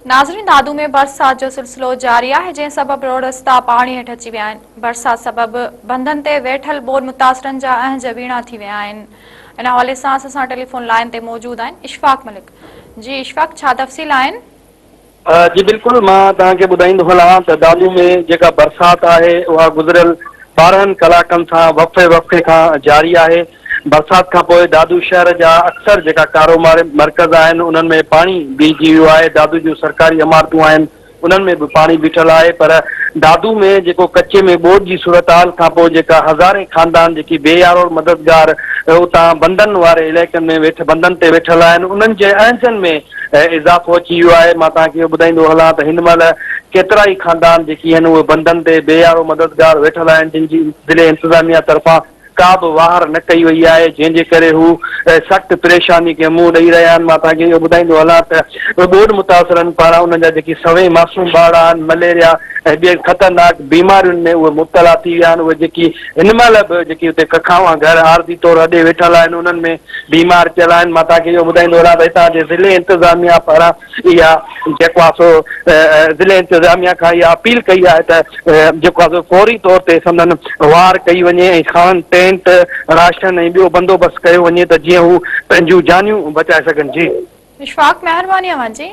ناظرين دادو ۾ برسات جو سلسلو جاري آهي جنهن سبب روڊ رستا پاڻي هيٺ اچي ويا آهن برسات سبب بندن تي ويٺل ٻوڏ متاثرن جا اهنج ويڻا ٿي ويا آهن ان حوالي سان اسان سان ٽيليفون لائين تي موجود آهن اشفاق ملڪ جي اشفاق ڇا تفصيل آهن. جي بلڪل مان توهان کي ٻڌائيندو هلان ته دادو ۾ جيڪا برسات آهي اها گذريل 12 ڪلاڪن سان وقفي وقفي کان جاري آهي برسات کان پوء دادو شهر جا اڪثر جيڪا ڪاروباري مرڪز آهن انهن ۾ پاڻي بيهجي ويو آهي، دادو جون سرڪاري عمارتون آهن انهن ۾ به پاڻي بيٺل آهي پر دادو ۾ جيڪو ڪچي ۾ ٻوڏ جي صورتحال کان پوء جيڪا هزارين خاندان جيڪي بي يارو مددگار اتان بندن واري علائقن ۾ ويٺ بندن تي ويٺل آهن انهن جي اهنجن ۾ اضافو اچي ويو آهي مان توهان کي اهو ٻڌائيندو هلان ته هن مهل ڪيترائي خاندان جيڪي آهن اهي بندن تي بي يارو مددگار ويٺل آهن جن جي ضلعي انتظاميا طرفان ڪا به واهر نه ڪئي وئي آهي جنهن جي ڪري هو سخت پريشاني کي منهن ڏئي رهيا آهن مان توهان کي اهو ٻڌائيندو هلان ته ٻوڏ متاثرن پاران انهن جا جيڪي سوين معصوم ٻارڙا آهن مليريا ۽ ٻين خطرناڪ بيمارين ۾ اهي مبتلا ٿي ويا آهن اهي جيڪي هن مهل به جيڪي اتي ڪکاوان گهر عارضي طور اڏي ويٺل آهن انهن ۾ بيمار پيل آهن مان توهان کي اهو ٻڌائيندو هلان ته هتان جي ضلعي انتظاميا پاران اها جيڪو آهي سو ضلعي انتظاميا کان اها اپيل ڪئي آهي ته جيڪو آهي سو فوري طور تي سندن واهر ڪئي وڃي ۽ کانئن ٽينٽ، راشن ۽ ٻيو بندوبست ڪيو وڃي ته جيئن هو پنهنجون جانيون بچائي سگهن. جي. اشفاق مهرباني اوهان جي.